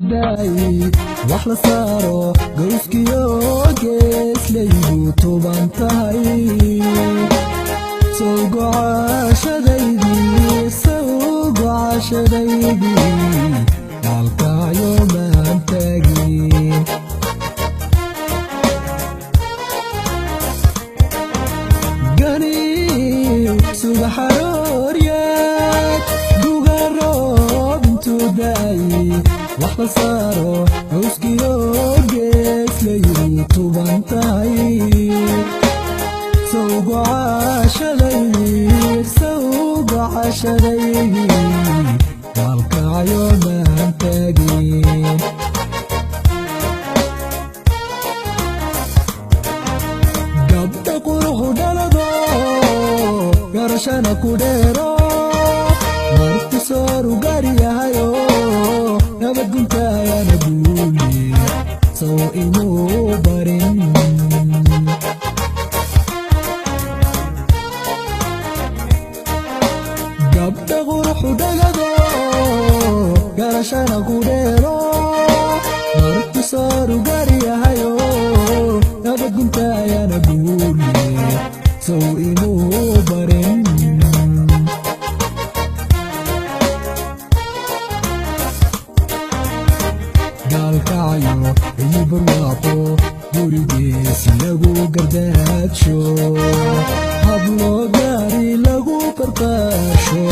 Wax la saaro gowskiyo geeslaygu tuban tahay, sawgocashadaydii gaalkacyo maan taagin. Gani subaxarooryaad guga roob intuu da'ay, wax la saaro cawskiyo geeslaygu tuban tahay, sawgocashadaydii gaalkacyo maan taagin. Gabdha quruxu dhalado garashana ku dheero, marti sooru gaaryahayo nabadguntaayana guuli sow imuu barin. Gabdha quruxu dhalado garashana ku dheero, marti sooru gaaryahayo nabadguntaayana guuli sow imuu barin. Gaalkacyo iyo barwaaqo gurigiis lagu gardaadsho, hablo gaari lagu qarqaasho,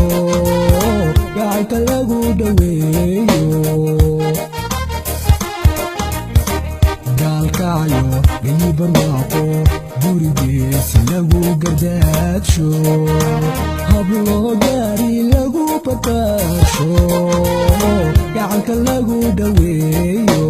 gacalka lagu dhoweeyo. Gaalkacyo iyo barwaaqo gurigiis lagu gardaadsho, hablo gaari lagu qarqaasho, gacalka lagu dhoweeyo.